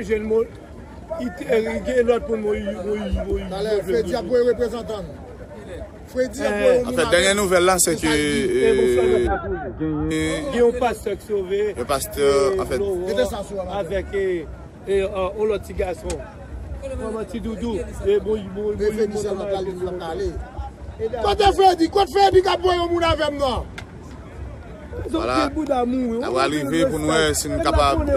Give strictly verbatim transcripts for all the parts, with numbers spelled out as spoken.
Jèn Mo-, i te, gen lòt moun Moyiz, Moyiz, Moyiz. Talè, Fredi ap voye reprezantan l. Fredi ap voye yon moun avè l. Anfèt, dènye nouvèl la, se ke, euh, gen yon pastè ki sove, yon pastè, anfèt, avèk, euh, e, euh, yon lòt ti gason. Manman Ti Doudou, e Moyiz, Moyiz, Moyiz, Moyiz. Kote Fredi? Kote Fredi k ap voye yon moun avè m nan? Vwala. N ap rive pou n wè si n kapab, euh,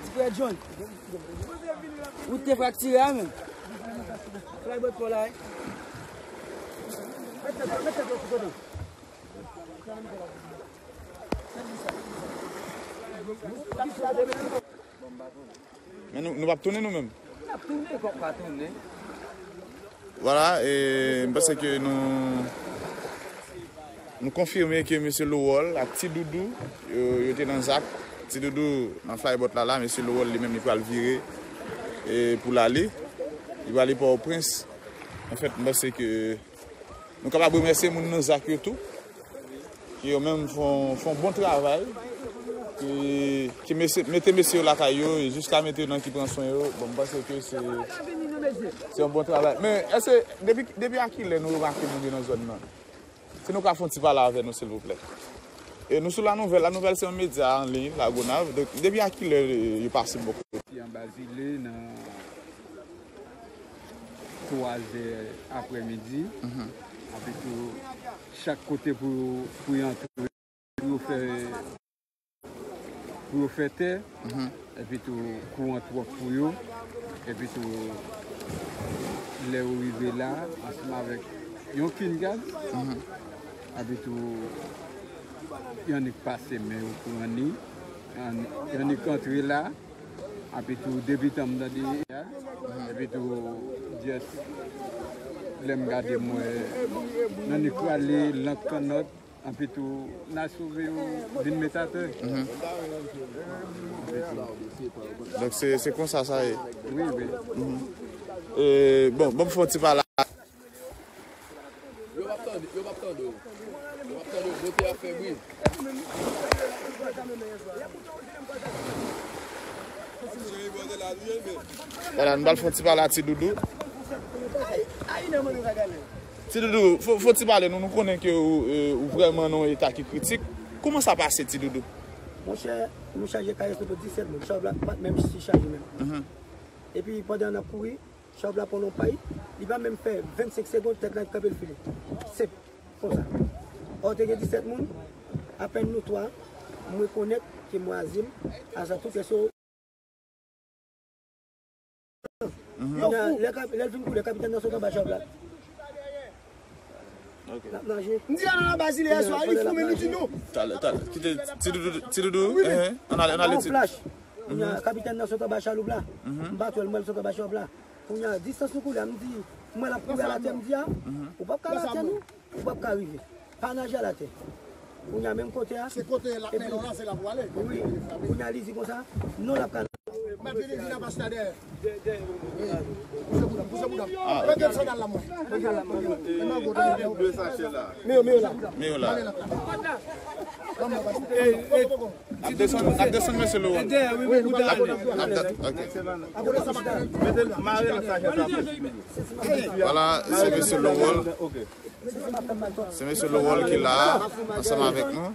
Ti frè John. Wout te fraktire a menm. Flybot pa w la, wi. Men nou, nou p ap tounen nou menm? N ap tounen, kòm pa tounen. Vwala, e m panse ke nou, nou konfime ke mesye Lowòl ak Ti Doudou, yo, yo te nan zak. Ti Doudou nan flybot la, la, mesye Lowòl li menm li pral vire, e pou l ale. Li pral ale Pòtoprens. Anfèt, m panse ke nou kapab remèsye moun nan zak yo tou. Ke yo menm fè yon, fè yon bon travay, ke, ke mesye, mete mesye yo lakay yo, e jiska mentenan ki pran swen yo, bon, m panse ke se, se yon bon travay. Men, èske, depi, depi a kilè nou remake moun yo nan zòn nan? Si nou ka fè yon ti pale avè nou, silvouplè. E nou sou La Nouvelle. La Nouvelle se yon medya an liy, Lagonav. Donk, depi a kilè, e, yo pase bò kote? Ti anba zile nan twa zè aprèmidi. Mhm. Epi tou, chak kote pou, pou yo antre, pou yo fè, pou yo fè tè. Mhm. Epi tou, kouran twòp pou yo. Epi tou, lè yo rive la, ansanm avèk yon king gad. Mhm. Epi tou, y annik pase men yo pou annik, annik, y annik antre la. Epi tou, depi tan m tande, epi tou, just, lè m gade, m wè, nan ni krale, lank kannòt, epi tou, n a sove yo, vin met atè. Mhm. Epi tou. Donk, se, se konsa sa ye. Wi, wi. Mhm. E, bon, bon, fè yon ti pale. Yo p ap tande, yo p ap tande w. Yo p ap tande w, mote a fè bri. Vwala, nou pral fè yon ti pale a Ti Doudou. Ti Doudou, fè, fè yon ti pale nou, nou konnen ke ou, e, ou vrèman nan yon eta ki kritik. Kòman sa pase, Ti Doudou? Monchè, nou chaje kayes nou pou disèt moun. Chòv la pa t menm si chaje menm. Mhm. Epi pandan n ap kouri, Chòv la pran yon pay, li pa menm fè vennsenk segonn, tèt la kanpe l file. Senp, konsa. Ò, te gen disèt moun, apèn nou twa, m rekonèt ke mwen Azim, Azan tou kèso. Mhm. Kounye a, lè kap-, lè l fin koule, kapitèn nan sot anba chòv la. Ok. N ap naje. M di la nan Bazile yè swa, li foume, li di nou. Talè, talè. Kite Ti Doudou, Ti Doudou, wi, men, eh, ann ale, ann ale, Ti. Flash. Kounye a, kapitèn nan sot anba chaloup la. Mhm. M pa t wè l, m wè l sot anba chòv la. Kounye a, distans nou koule a, m di, m wè l ap kouri alatè, m di a, ou p ap ka alatè non, ou p ap ka rive. Pa naje alatè. Kounye a, menm kote a. Se kote l ap mennen w la, se la pou ale. Wi. Kounye a, li di konsa, non, l ap ka. M ap vini, vin anba chita dèyè. Wi. Pouse bouda m, pouse bouda m. Mete sandal la, mwen. Mete sandal la, mwen. Men yo, men yo la. Men yo la. N ap desann, n ap desann mesye Lowòl. N ap de-, ok. Vwala, se mesye Lowòl. Se mesye Lowòl ki la ansanm avèk nou.